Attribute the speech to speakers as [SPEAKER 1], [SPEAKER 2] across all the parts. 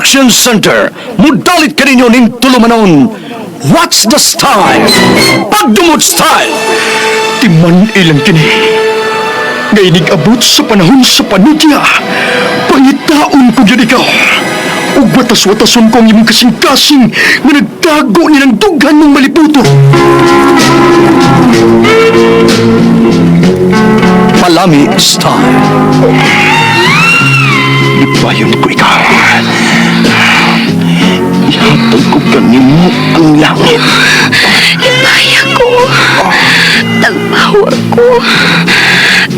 [SPEAKER 1] Production Center. Mudalit kaninyo ning tulumanon. What's the style? Pagdumot style! Timan ilang kini. Ngainig abot sa panahon sa panudya. Pangitaon ko gyud ikaw. Ug watas-watason ko ang imong kasing-kasing nga nagtago nilang dughan mong maliputo. Palami style. Lipayon ko ikaw. Ihatag ko kanimo ang langit.
[SPEAKER 2] Lipaya ko. Tagpawa ko.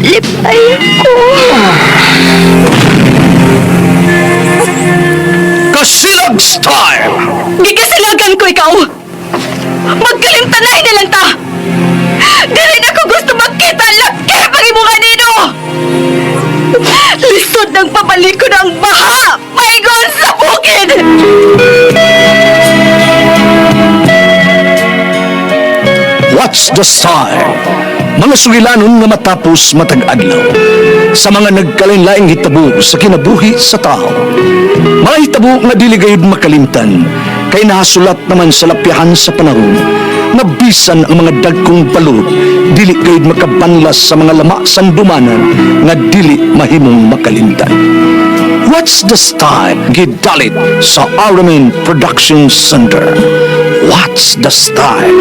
[SPEAKER 2] Lipaya ko.
[SPEAKER 1] Kasilag style!
[SPEAKER 2] Gigasilagan ko ikaw. Magkalimtanay na lang ta. Dili na ko gusto makita laki pag imong anino. Lisod ng pabalik ko ng baha. Paingon sa bukid.
[SPEAKER 1] What's the style? Mga sugilanon nga matapos matag adlaw. Sa mga nagkalain-laing hitabo sa kinabuhi sa tao. Mga hitabo nga dili gayud makalimtan kay nahasulat naman sa lapyahan sa panahon na bisan ang mga dagkong balod dili gayud makabanlas sa mga lama sandumanan nga dili mahimong makalimtan. What's the style? Gidalit sa Aramin Production Center. What's the style?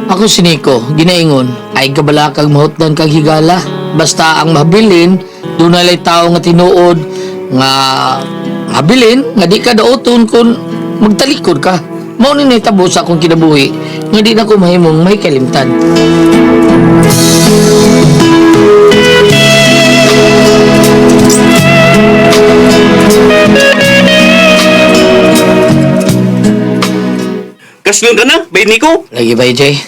[SPEAKER 3] Ako si Nico, ginaingon, ay kabala kag mahutdan kag higala. Basta ang mabilin, dunay lay tao nga tinuod nga mabilin nga di ka daoton kung magtalikod ka. Mao ni nahitabo sa akong kinabuhi nga di na ko mahimong may kalimtan.
[SPEAKER 4] Kaslon ka na, bay Nico?
[SPEAKER 3] Lagi ba, Jay?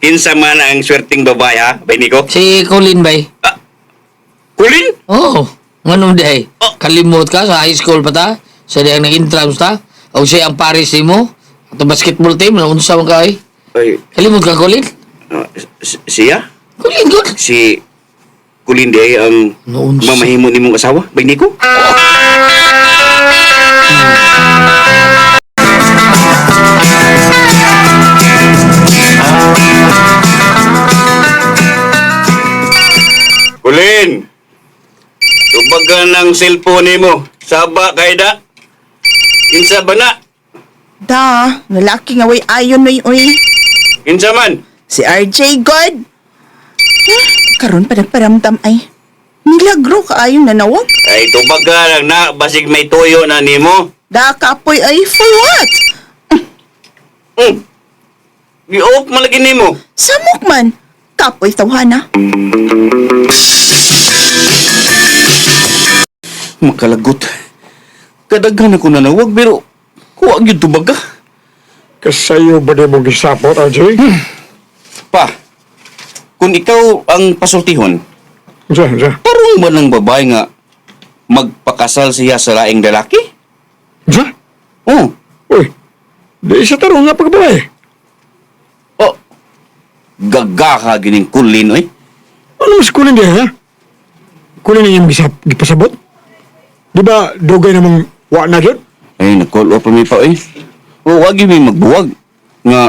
[SPEAKER 4] Kinsa man ang swerteng babae ha, bay Nico?
[SPEAKER 3] Si Colin bay?
[SPEAKER 4] Ah, Kulin?
[SPEAKER 3] Oo. Oh, nganong di ay?
[SPEAKER 4] Oh.
[SPEAKER 3] Kalimot ka sa high school pa ta? Sa diyang nag-entrance ta? O siya ang Paris mo? Ato basketball team, naunsa man ka ay?
[SPEAKER 4] Ay,
[SPEAKER 3] Kalimot ka, Colin?
[SPEAKER 4] ah, siya?
[SPEAKER 3] Colin, good.
[SPEAKER 4] Si Kulin di ay ang
[SPEAKER 3] Noon siya.
[SPEAKER 4] mamahimo nimong asawa, bay Nico? Kulin! Tubagan ng cellphone nimo. Saba kay da. Kinsa ba na?
[SPEAKER 5] Da, lalaki nga way ayon noy oy.
[SPEAKER 4] Kinsa man?
[SPEAKER 5] Si RJ God. Eh, karon pa nagparamdam ay. Milagro kaayo nanawag.
[SPEAKER 4] Ay, tubaga lang na. Basig may tuyo na nimo.
[SPEAKER 5] Da kapoy ay for what?
[SPEAKER 4] Gi-off man lagi nimo.
[SPEAKER 5] Samok man. Kapoy tawhana.
[SPEAKER 4] Makalagot. Kadaghan ako nanawag pero kuha gyud tubaga.
[SPEAKER 6] Kasayo ba di mo gisapot, RJ?
[SPEAKER 4] Pa, kung ikaw ang pasultihon,
[SPEAKER 6] Unsa, unsa?
[SPEAKER 4] tarong ba ng babae nga magpakasal siya sa laing lalaki?
[SPEAKER 6] Unsa?
[SPEAKER 4] Oh,
[SPEAKER 6] Uy, di sa tarong nga pagbabae.
[SPEAKER 4] oh. Gaga ka gining kulin, oy.
[SPEAKER 6] Ano mas kulin di, ha? Kulin na iyang gipasabot? Di ba, dugay namang wa na yun?
[SPEAKER 4] Ay, nag-call off mi pa, oy. O, wag yun may magbuwag. Nga,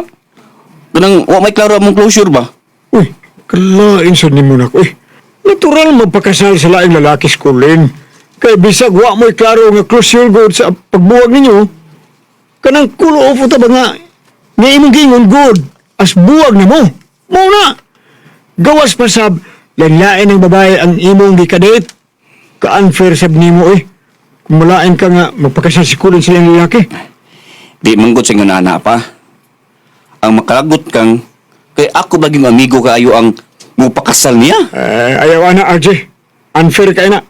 [SPEAKER 4] kanang, wa may klaro among closure ba?
[SPEAKER 6] Uy, kalain sa nimo na ko, eh. Natural magpakasal sa laing lalaki sa kulin. Kay bisag wa mo'y klaro nga closure good sa pagbuwag ninyo, kanang cool off ta ba nga, nga imong gingon good, as buwag na mo. Mao na! Gawas pa sab, lain ng babae ang imong gikadate. Ka-unfair sab nimo eh. Kung malain ka nga, magpakasal si kulin sa laing lalaki.
[SPEAKER 4] Di manggot sa inyo nana pa. Ang makalagot kang, kay ako baging amigo kaayo ang mupakasal niya.
[SPEAKER 6] Eh, ayaw ana, RJ. Unfair kay na.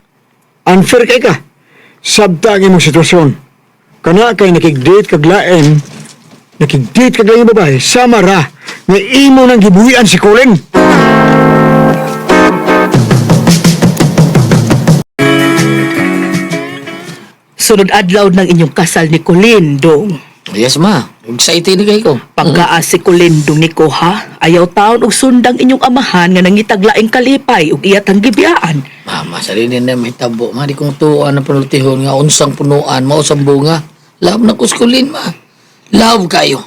[SPEAKER 6] Unfair kay ka. Sabta ang imong sitwasyon. Kana kay nakig-date kag lain, nakig-date kag laing babae, sama ra nga imo nang gibuhian si Colin.
[SPEAKER 7] Sunod adlaw ng inyong kasal ni Colin, dong.
[SPEAKER 3] Yes, ma. Excited ni kay ko.
[SPEAKER 7] Pagkaa si Colin dong ni ko ha, ayaw taon og sundang inyong amahan nga nangitaglaing kalipay ug iyatang gibiyaan.
[SPEAKER 3] Mama, sarili na may tabo. Ma, di kong tuan na panultihon nga unsang punuan, mausang bunga. Love na kuskulin, ma. Love kayo.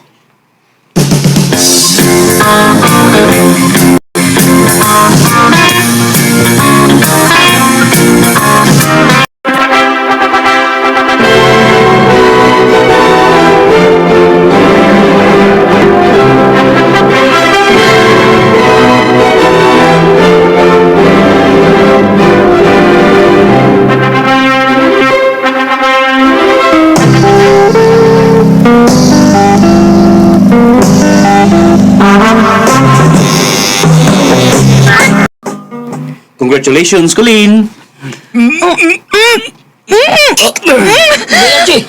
[SPEAKER 4] Congratulations, Colleen!
[SPEAKER 3] Chi,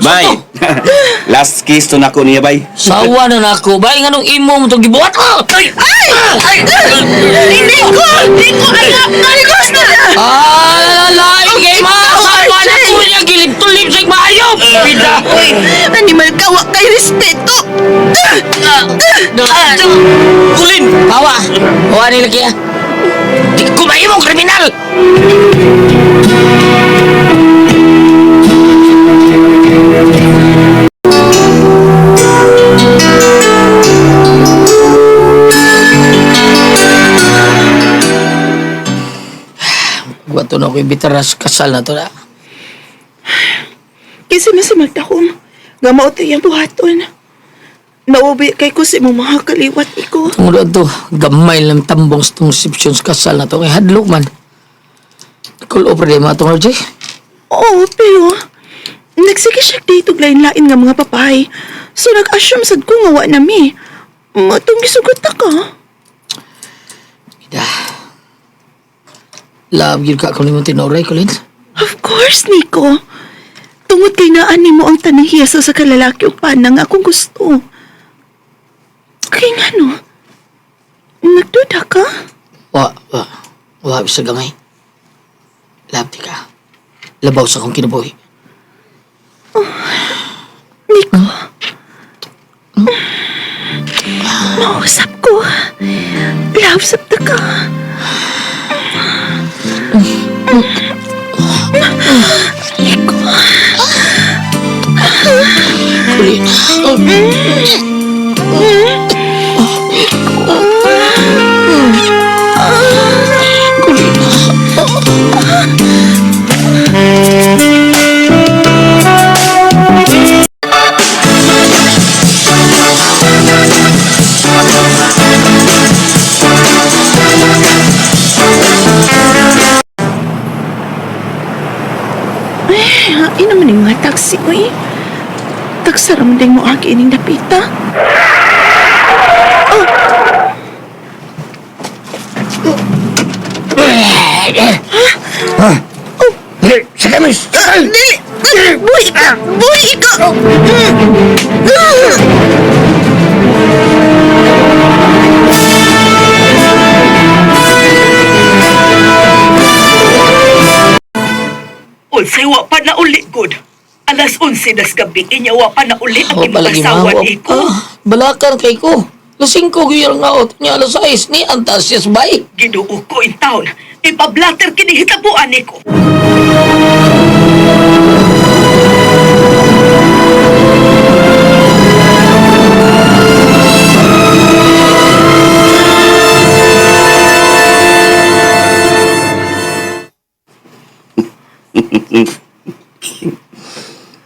[SPEAKER 4] Bye! Last kiss to nako niya, bay.
[SPEAKER 3] sawa na nako. Bay, nganong imo mo itong gibuhat ko? Ay!
[SPEAKER 5] Ay! Hindi ko! Hindi ko alam! Gusto na!
[SPEAKER 3] Ah, lain kay ma!
[SPEAKER 5] Ikaw,
[SPEAKER 3] Sawa na
[SPEAKER 5] RJ!
[SPEAKER 3] ko niya! Gilip-tulip sa maayo! Bida!
[SPEAKER 5] Uy, animal ka, wa kay respeto!
[SPEAKER 3] Kulin! Bawa! Bawa nila kaya. Di ko mahimong kriminal! Wato na ko ibitaras kasal na to na.
[SPEAKER 5] Kasi na si Magdahom, nga mao to iyang buhaton. Naubi kay ko si mo mga kaliwat iko.
[SPEAKER 3] Tungod to, gamay lang tambong sa tong reception sa kasal na to. Kay hadlok man. Cool over di mga itong RJ.
[SPEAKER 5] Oo, pero nagsige siya dito lain-lain nga mga papay. So nag-assume sad ko nga wa na mi. Matong gisugot na ka.
[SPEAKER 3] Ida. Love yun ka kung limang tinuray, Colin.
[SPEAKER 5] Of course, Nico. Tungod kay naan nimo ang tanang hiyasa sa kalalaki ug pana nga akong gusto. Kay ngano? Nagduda ka?
[SPEAKER 3] Wa, wa. Wa, bisa gamay. Love di ka. Labaw sa akong kinabuhi.
[SPEAKER 5] Nico. Mausap ko. Love sab ta ka. Nico.
[SPEAKER 3] Colin. Oh. Colin.
[SPEAKER 5] Eh, hain naman yung mga taxi ko eh. Taksara mo din mo aki ining dapita.
[SPEAKER 1] Dili, sa kamis!
[SPEAKER 5] Dili! Buhi ka! Buhi ka!
[SPEAKER 7] Unsay wa pa na uli good. Alas 11 das gabi inya wa pa na uli ang
[SPEAKER 3] Oh,
[SPEAKER 7] imong
[SPEAKER 3] palagi ma.
[SPEAKER 7] asawa
[SPEAKER 3] Wa-
[SPEAKER 7] ni ko.
[SPEAKER 3] Ah, balakan kay ko. Lasing ko gyud nga ot niya alas 6 ni Antasyas bay.
[SPEAKER 7] Ginoo ko in town. Ipablatter kini hitabuan ni ko.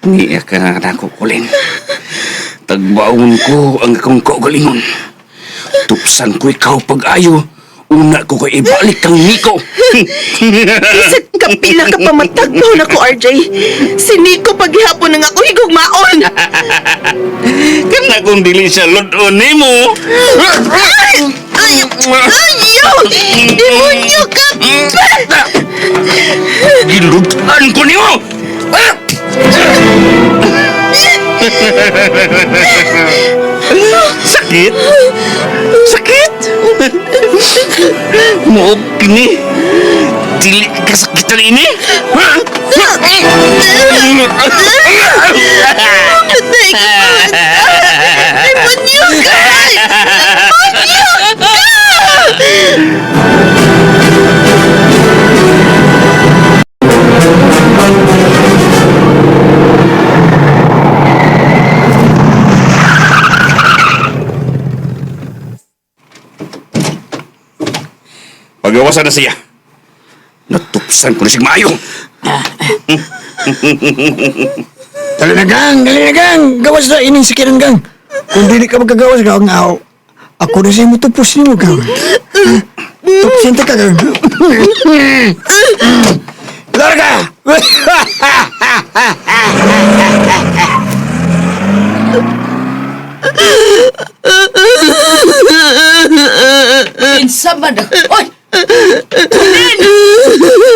[SPEAKER 4] Niya ka na nako, Colleen. Tagbaon ko ang akong kaugalingon. Tupsan ko ikaw pag-ayo. Una ko kay ibalik kang Nico.
[SPEAKER 5] Bisag kapila ka pa matagbaw na ko, RJ. Si Nico paghihapon na nga ako higugmaon.
[SPEAKER 4] Kana kung dili siya ludon nimo.
[SPEAKER 5] Ay! Ay! Ayaw! Demonyo ka!
[SPEAKER 4] Gilutan ko nimo. Sakit? Sakit? Muog kini. Dili kasakitan ini? Ha?
[SPEAKER 5] Patay ka pa! Demonyo ka! Demonyo ka!
[SPEAKER 4] Pagawasan na siya. Natupsan ko na siya maayo.
[SPEAKER 6] Dali na gang, dali na gang. Gawas na ining sikiran gang. Kung dili ka magkagawas gang, aw. Ako na sa'yo mutupos nimo gang. Tupsin ta ka gang. Larga!
[SPEAKER 7] Kinsa man ang- Oy! Kulin!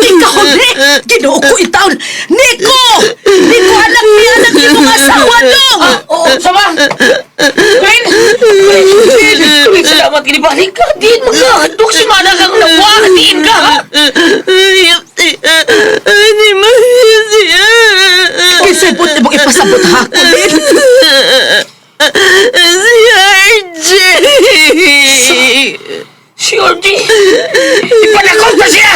[SPEAKER 7] Ikaw ni! Ginoo ko itaon! Nico! Nico, anak ni anak ni mong asawa dong!
[SPEAKER 3] Oo, sama! Kulin! Kulin! Kulin, salamat kinibalik ka! Diin mo ka! Duk si mana kang nawa! Diin ka! ha?
[SPEAKER 5] Ayop siya! Hindi mo siya!
[SPEAKER 7] Kinsay put ni mong ipasabot ha, Kulin?
[SPEAKER 5] Si RJ!
[SPEAKER 3] Si RJ!
[SPEAKER 4] Ipanakot na siya!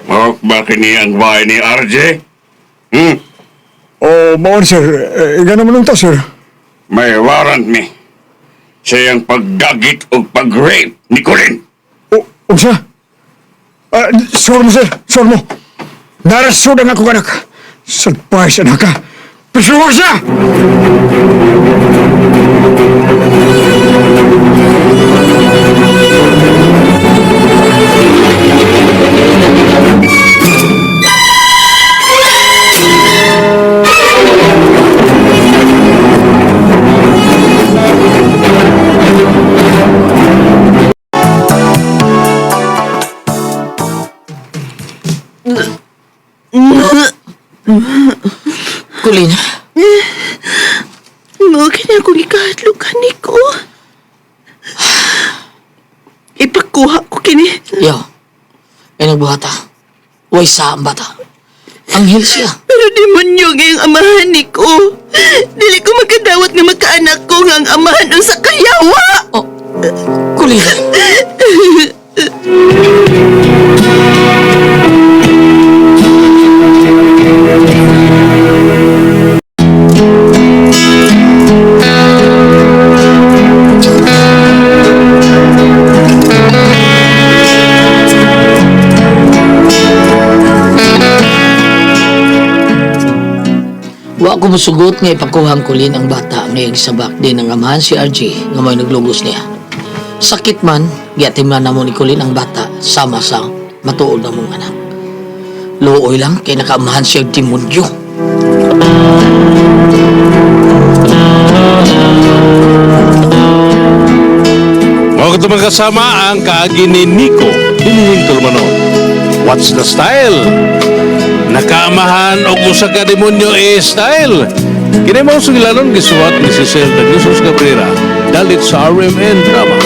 [SPEAKER 4] Mawak ba kini ang bahay ni RJ? Hmm?
[SPEAKER 6] Oh, maon sir. Eh, ganun man ta sir.
[SPEAKER 4] May warrant mi. Siya ang pagdagit o pag-rape ni Colin.
[SPEAKER 6] O, unsa? Ah, sure mo sir, sure mo. Narasud ang akong anak. Salpay sa anak ka. Pisuwag siya!
[SPEAKER 3] Kulin,
[SPEAKER 5] Mao kini akong ikahadlok Nico. Ipakuha ko kini.
[SPEAKER 3] yo. Ay nagbuhata. Way sa ang bata. Anghel siya.
[SPEAKER 5] Pero demonyo ngayong amahan ni ko. Dili ko magkadawat nga magkaanak ko nga ang amahan ang sa kayawa.
[SPEAKER 3] Oh, Kulin. Wa ko musugot nga ipakuhang kulin ang bata ngayong sabak din ang amahan si RJ nga may naglugos niya. Sakit man, giatim na namo ni Kulin ang bata sama sa matuod na mong anak. Luoy lang kay nakaamahan siya og demonyo.
[SPEAKER 8] Mao kato mga kasama ang kaagi ni Nico, dinhing tulumanon. What's the style? Nakaamahan og usa ka demonyo eh style. Kini mao sugilanon gisuwat ni Cecil de Jesus Cabrera dalit sa RMN Drama.